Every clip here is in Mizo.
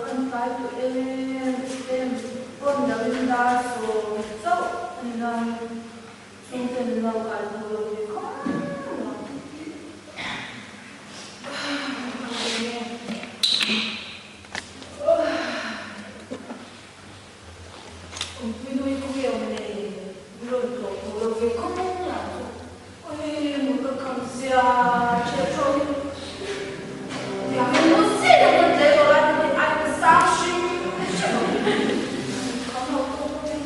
kan tlai tawh em em pawn lo in dar chauh a ni nain chhungten lo kai tawh lo ve khawp ang. Awmpuinui khawi awm nei min rawn tlawh tawh lo ve khawp ang chu. Oi mut ka kham zia ṭhiah ṭhawh hi. Tiang hian mu si lo kan tlei tawh lai pawh hi ai ka sang hrim hrim ang. Mut kham lo tawk bawk in.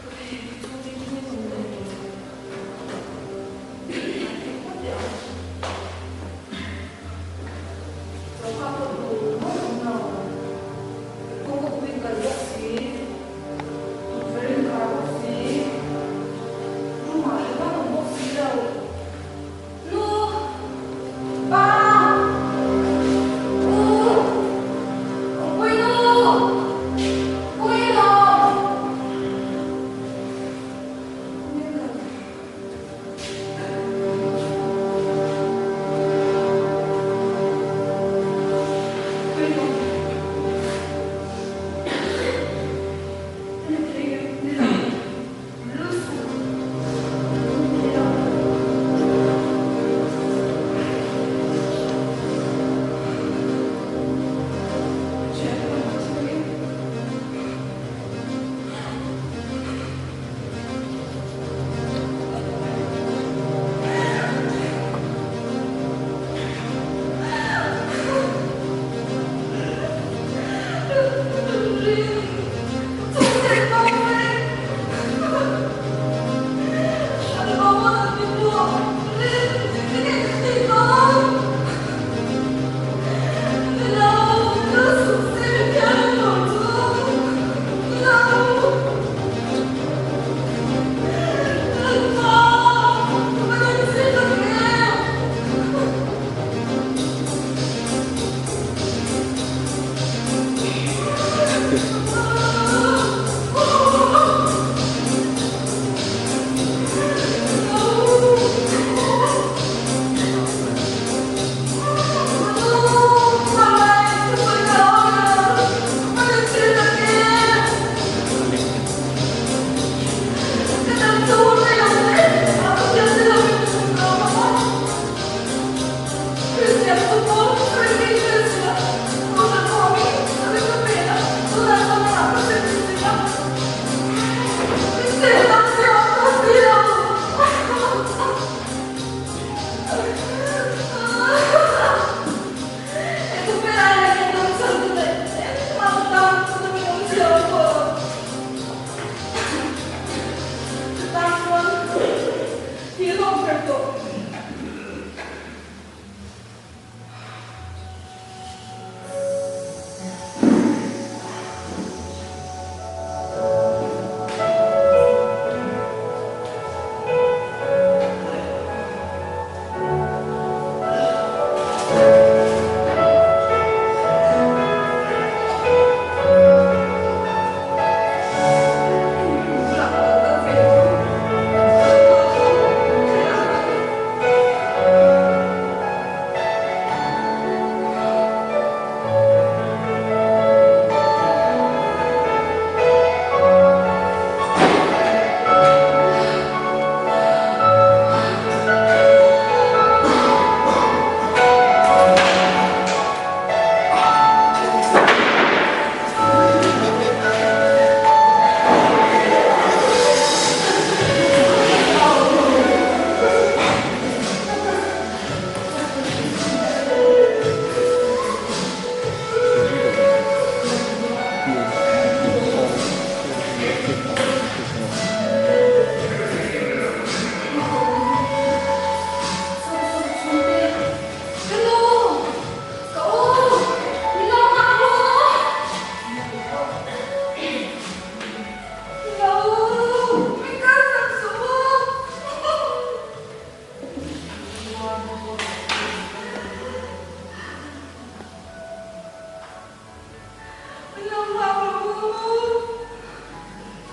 Oi ka chhungte hi ni awm nei tawh lo. Ka phawt teh ang. Choka pawh tur mawlh awm lo. Kawngka pui kal bawk si, tukverh in khar bawk si, room ah engmah awm bawk si lo. Nu! Pa! U! Awmpui nu! Pui lawm! Min kal.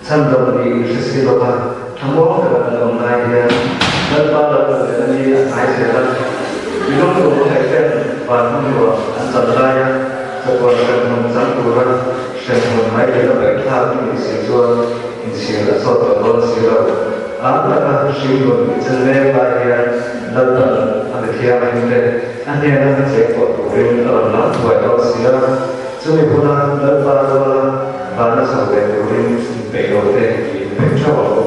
Chhandam nih in hre si lova thlamuang taka kan awm lai hian Lalpa lo kal lehna ni a hnai zel a, minung tur hei ten van hmun nuam an chan lai a. Chatuan hremhmun chang tura hremhmun mai leh a baihthlak i nih si chuan inchhir a sawt tawh dawn si lo. Ang taka hringnun i chen mek lai hian Lalpan a mithianghlim te a hnena cheng tawh turin a rawn lang thuai dawn si a. Chumi huna Lalpa ruala vana chho ve turin inpeih lo te i inpeih theuh ang u.